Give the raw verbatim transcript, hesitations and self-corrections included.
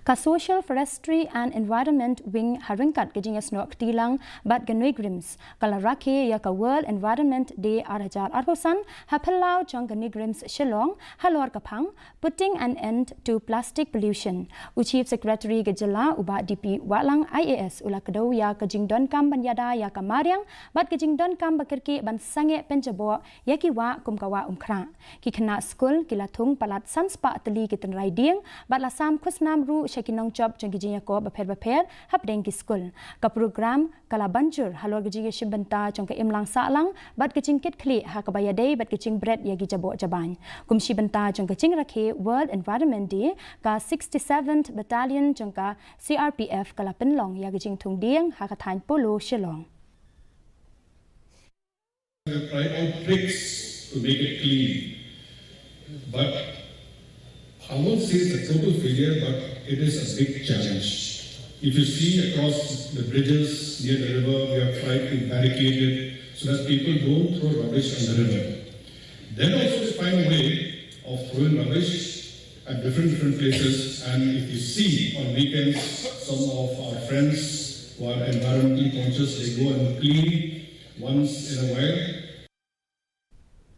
Ka Social Forestry and Environment Wing ha ryngkat ka jingïasnoh kti lang bad ka NEIGRIHMS ka la rakhe ïa ka World Environment Day ar hajar arphew san ha phyllaw jong ka NEIGRIHMS Shillong halor ka phang Putting an End to Plastic Pollution. U Chief Secretary ka jylla u Bah D P Wahlang I A S u la kdew ïa ka jingdonkam ban ïada ïa ka mariang bad ka jingdonkam ba kyrkieh ban sangeh pynjaboh ïa ki wah kum ka wah Umkhrah. Ki khynnah skul ki la thung palat san spah tylli ki tynrai dieng bad la sam khusnam ruh sha ki nongjop jong ki jingïakob bapher bapher hapdeng ki skul. Ka program ka la ban jur halor ka jingïashim bynta jong ka imlang sahlang bad ka jingkitkhlieh ha kaba ïadei bad ka jingbret ïa ki jaboh jabain. Kum shi bynta jong ka jingrakhe World Environment Day, ka sixty-seventh Battalion jong ka C R P F ka la pynlong ïa ka jingthung dieng ha ka thaiñ Polo Shillong. We have tried all tricks to make it clean, but I won't say it's a total failure, but it is a big challenge. If you see across the bridges near the river, we have tried to barricade it so that people don't throw rubbish on the river. Then also we find a way of throwing rubbish at different different places. And if you see on weekends, some of our friends who are environmentally conscious, they go and clean once in a while.